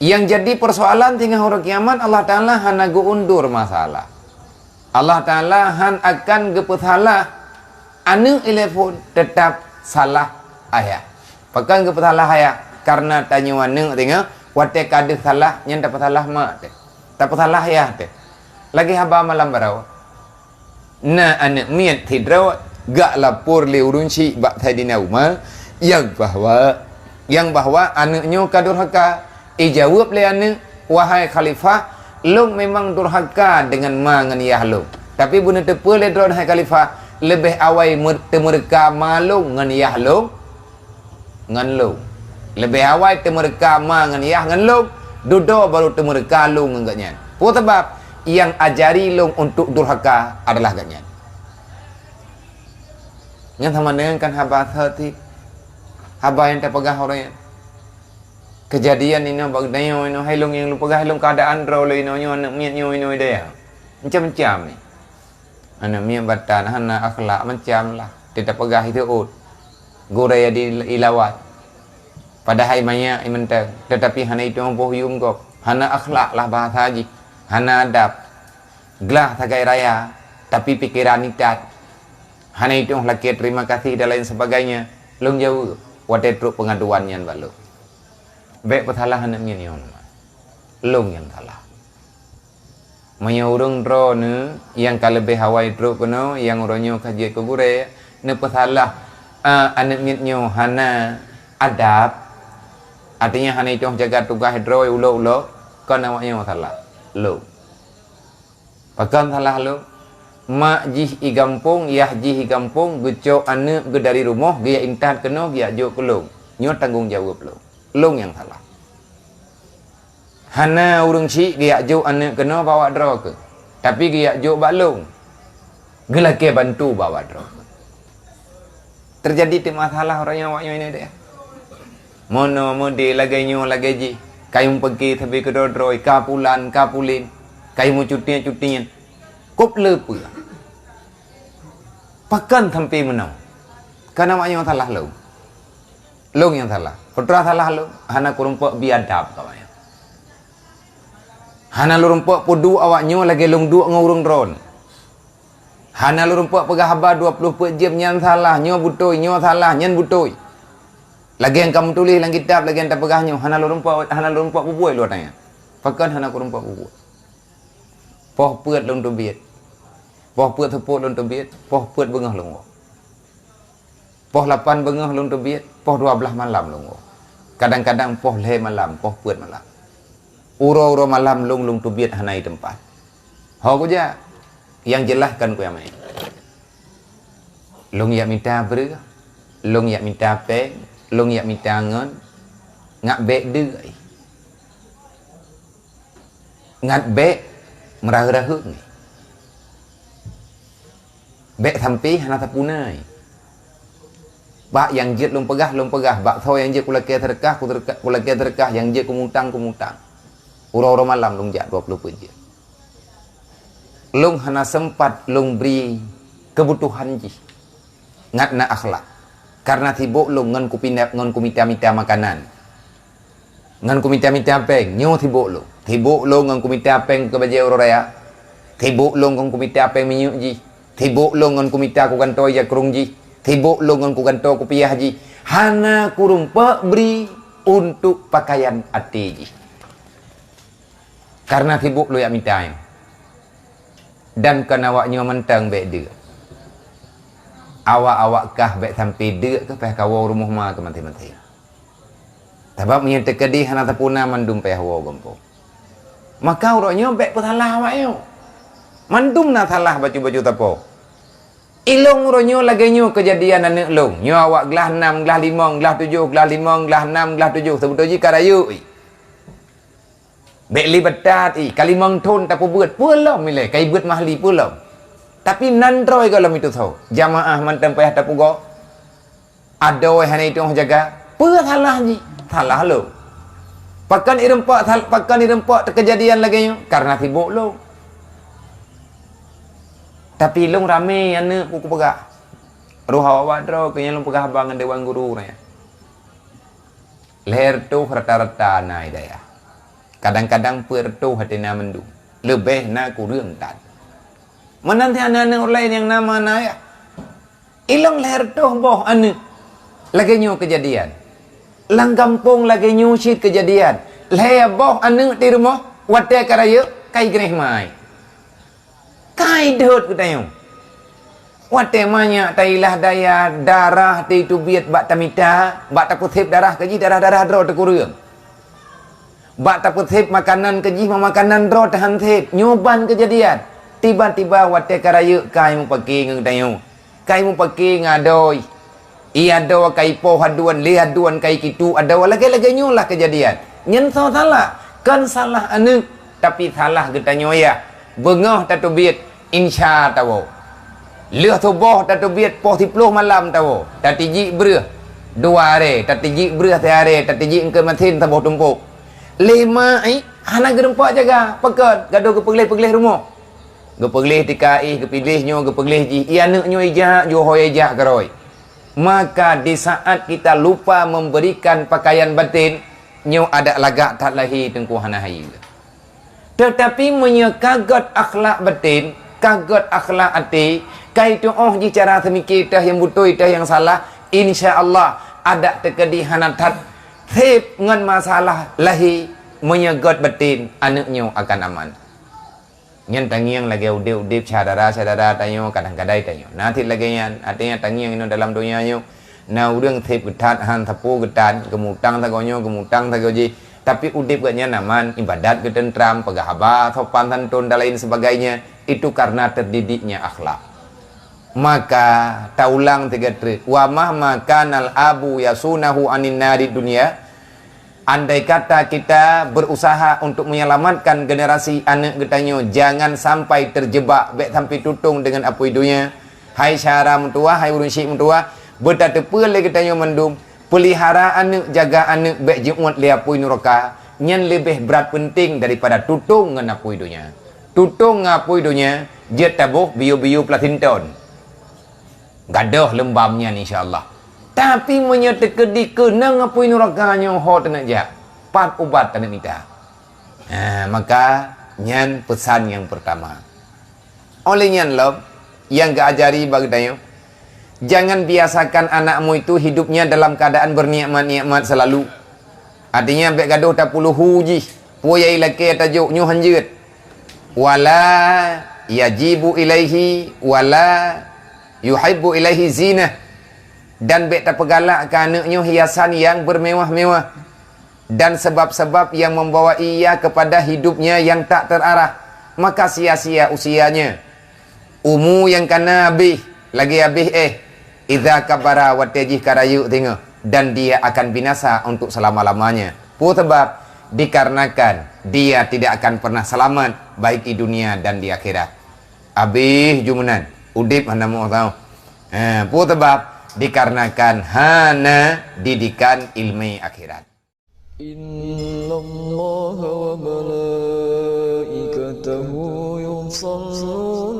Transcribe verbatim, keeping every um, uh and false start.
Nyang jadi persoalan teungoh uroe kiamat, Allah Taala hana geuundur masalah. Allah Taala han akan geupeusalah aneuëk ilée phon, teutap salah ayah. Pakon geupeusalah ayah? Karena tanyoe aneuëk teungoh, watée ka deuh salah, nyan tapeusalah mak teuh, tapeusalah ayah teuh. Lagée haba malam baroe, na aneuëk miet sidroe geujak lapor lé ureuëng chik bak Saidina Umar, nyang bahwa, nyang bahwa aneuëk nyoe ka durhaka. Ijaweueb lé aneuëk, "Wahai khalifah, lôn memang durhaka deungon ma ngon yah lôn. Tapi beuneuteupeu lé droeneuh, hai khalifah, leubeh awai meu-, teumeureuka ma lôn ngon yah lôn ngon lôn. Leubeh awai teumeureuka ma ngon yah ngon lôn, dudoe barô teumeureuka lôn ngon gobnyan. Peue sabab? Nyang ajari lôn untuk durhaka adalah gobnyan." Nyan sama deungon kan haba seuti, haba nyang tapeugah uroe nyan. Keujadian inoe bak tanyoe inoe, hai lôn nyang lôn peugah, hai lôn keuadaan droe lôn inoe nyoe, aneuëk miet nyoe inoe daya. Macam-macam ni. Aneuëk miet batan hana akhlak macam lah. Teuta peugah itu ôt. Gurée di ilawat. Padahai manyak i mantong, tetapi hana itu boh yum gob. Hana akhlak lah bahasa jih. Hana adab. Glah sagai raya, tapi pikeran itat. Hana itu lakée terima kasih dan lain sebagainya. Lôn jaweueb watée trok peungaduan nyan bak lôn. Bék peusalah aneuëk miet nyoe, lôn nyang salah. Meunyoe ureuëng droeneuh nyang ka leubeh awai trok keunoe, nyang uroe nyoe ka jeuet keu gurée, neupeusalah, a, aneuëk miet nyoe hana adab, artinya hana itoh jaga tugaih droe ulo-ulo, kon awak nyoe salah. Lôn. Pakon salah lôn? Mak jih i gampông, yah jih i gampông, geucok aneuëk geuh dari rumoh, geujak intat keunoe, geujak jok keu lôn. Nyoe tanggong jaweueb lôn. Lôn nyang salah. Hana ureuëng chik geujak jok aneuëk keunoe bak awak droe keuh, tapi geujak jok bak lôn, geulakée bantu bak awak droe keuh. Teujadi teuk masalah uroe nyoe awak nyoe ini deh. Mono mode lagée nyoe lagée jih, kayue peuke sabe keudroe-droe, ka pulan, ka pulen, kayue meucuti-cuti nyan. Kop le peue? Pakon sampai meunoe? Kana awak nyoe salah lôn. Lôn nyang salah. Putra salah lôn, hana kurumpok bi adab ka awak nyoe. Hana lôn rumpok peuduek awak nyoe lagée lôn duek ngon ureuëng droen. Hana lôn rumpok peugah haba dua ploh peuet jeuem nyan salah, nyoe beutôi, nyoe salah, nyan beutôi. Lagée nyang ka meutuléh lam kitab, lagée nyang tapeugah nyoe, hana lôn rumpok, hana lôn rumpok peubuet lôn tanya. Pakon hana kurumpok peubuet? Poh peuet lôn teubiet. Poh peuet seupôt lôn teubiet, poh peuet beungoh lôn woe. Poh lapan beungoh lôn teubiet, poh dua blaih malam lôn woe. Kadang-kadang poh lhée malam, poh peuet malam. Uroe-uroe malam lôn, lôn teubiet hana i teumpat. Ho kujak, nyang jeulaih kon kujak maén. Lôn jak mita breueh, lôn jak mita péng, lôn jak mita ngon, ngat bék deuk. Ngat bék meuraheuet-raheuet ngi. Bék sampai hana tapuna. Bak nyang jeuet lôn peugah, lôn peugah. Bak soe nyang jeuet kulakée seudeukah, kuseudeukah, kulakée seudeukah. Nyang jeuet kumutang, kumutang. Uroe-uroe malam lôn jak dua ploh peuet jeuem. Lôn hana seumpat lôn bri keubutuhan jih. Ngat na akhlak. Karena sibok lôn ngon kupinda-, ngon kumita-mita makanan. Ngon kumita-mita péng, nyoe sibok lôn. Sibok lôn ngon kumita péng keu bajée uroe raya. Sibok lôn ngon kumita péng minyeuk jih. Sibok lôn ngon kumita kugantoe jakrong jih. Sibok lôn ngon kugantoe kupiah jih. Hana kurumpok bri untuk pakaian até jih. Karena sibok lôn jak mita nyoe. Dan kon awak nyoe mantong bék deuk. Awak-awak kah bék sampai deuk keu payah kawoe rumoh ma keu maté-maté. Sabab meunyoe teukeudi hana tapuna mandum payah woe gampông. Maka uroe nyoe bék peusalah awak nyoe. Mandum na salah bacut-bacut sapo. Ilôn uroe nyoe lagée nyoe keujadian aneuëk lôn. Nyoe awak glah nam, glah limong, glah tujoh, glah limong, glah nam, glah tujoh. Seubeutôi jih ka rayeuk. Bék lé batat i, ka limong thon tapeubuet, peue lom ilée, ka ibeuet mahli peue lom. Tapi nan droe gohlom itu tho, jamaah mantong payah tapeugoe. Adoe hana itoh jaga, peue salah jih? Salah lôn. Pakon irumpok sal-, pakon irumpok teukeujadian lagée nyoe? Karena sibok lôn. Tapi lôn ramé aneuëk buku peugah. Roh awak droe keu nyang lôn peugah haba ngon dewan guru nyan. Lhée reutôh rata-rata na i dayah. Kadang-kadang peuet reutôh até na mandum. Leubeh na kureueng tan. Meunan cit aneuk-aneuk ulée nyang na ma na yah. Ilong lhée reutôh boh aneuk. Lagée nyoe keujadian. Lam gampông lagée nyoe cit keujadian. Lhée boh aneuk di rumoh, watée ka rayeuk, ka igréh mai. Ka idhôt geutanyoe. Watée manyak tailah daya, darah teubiet bak tamita, bak tapeuseb darah keu jih, darah-darah droe teukureueng. Bak tapeuseb makanan keu jih, ma makanan droe tahan seb. Nyoe ban keujadian. Tiba-tiba watée ka rayeuk kai mupake ngon geutanyoe. Kai mupake ngon adoe. Ie adoe kai poh aduen, lhée aduen kai kitu adoe, lagée-lagée nyoe lah keujadian. Nyan soe salah? Kon salah aneuk, tapi salah geutanyoe yah. Beungoh tateubiet, insya tawoe. Lheueh suboh tateubiet poh siploh malam tawoe, tatijik breueh dua aré, tatijik breueh siaré, tatijik eungkôt masin saboh tumpôk. Lhée ma, eh, hana geureumpok jaga, pakon, gadôh geupeugleh-peugleh rumoh. Geupeugleh tika ih, geupiléh nyoe, geupeugleh jih, ie aneuk nyoe ijak, juho ijak keurôi. Maka di saat kita lupa memberikan pakaian batin, nyoe adak lagak that lahé teungku hana hayeue. Teutapi meunyoe ka gét akhlak batin, ka gét akhlak até, ka itu'oh jih cara seumike teuh nyang beutôi teuh nyang salah, insya Allah adak teukeudi hana that seb ngon masalah lahé meunyoe gét batin aneuk nyoe akan aman. Nyan tangieng lagée udeb-udeb syedara-syedara tanyoe kadang kadai tanyoe. Na cit lagée nyan, artinya tangieng inoe dalam donya nyoe. Na ureuëng seb geuthat han sapeue geutan, geumutang sagoe nyoe, geumutang sagoe jih. Tapi udeb geuh nyan aman, ibadat geuteunteram, peugah haba sopan santun dan lain sebagainya. Itu karena terdidiknya akhlak. Maka taulang tiga trik. Wa mahma kanal abu yasunahu anin nari dunia. Andai kata kita berusaha untuk menyelamatkan generasi aneuk geutanyoe jangan sampai terjebak bék sampai tutong dengan apui dunia. Hai syedara meutuwah, hai ureuëng syiek meutuwah, beutateupeue lé geutanyoe mandum, peulihara aneuk, jaga aneuk bék jiuet lé apui nuraka, nyan leubeh brat peunteng daripada tutong ngon apui dunia. Tutong ngon apui dunia jeuet taboh biu-biu plasintôn. Gadôh leumbam nyan insya Allah. Tapi meunyoe teukeudi keunong apui nuraka nyoe ho teuneuk jak, pat ubat teuneuk mita. Ha, maka nyan pesan nyang pertama. Oleh nyan lom, nyang geuajari bak geutanyoe, jangan biasakan anakmu itu hidupnya dalam keadaan bernikmat-nikmat selalu. Artinya bék gadôh tapuluhu jih, peue nyang ilakée tajok nyoe hanjeuet. Wala yajibu ilaihi wala yuhibbu ilaihi zinah. Dan bék tapeugalak keu aneuk nyoe hiasan nyang bermewah-mewah dan sebab-sebab yang membawa ia kepada hidupnya yang tak terarah, maka sia-sia usianya. Umu nyang kana abéh lagée abéh éh, idza kabara watée jih ka rayeuk teungoh, dan dia akan binasa untuk selama-lamanya. Peue sabab? Dikarenakan dia tidak akan pernah selamat baik di dunia dan di akhirat. Abéh jumeunan, udeb hana meuoh tau. Ha, peue sabab? Dikarenakan hana didikan ilmu akhirat. إن الله وملائكته يصلون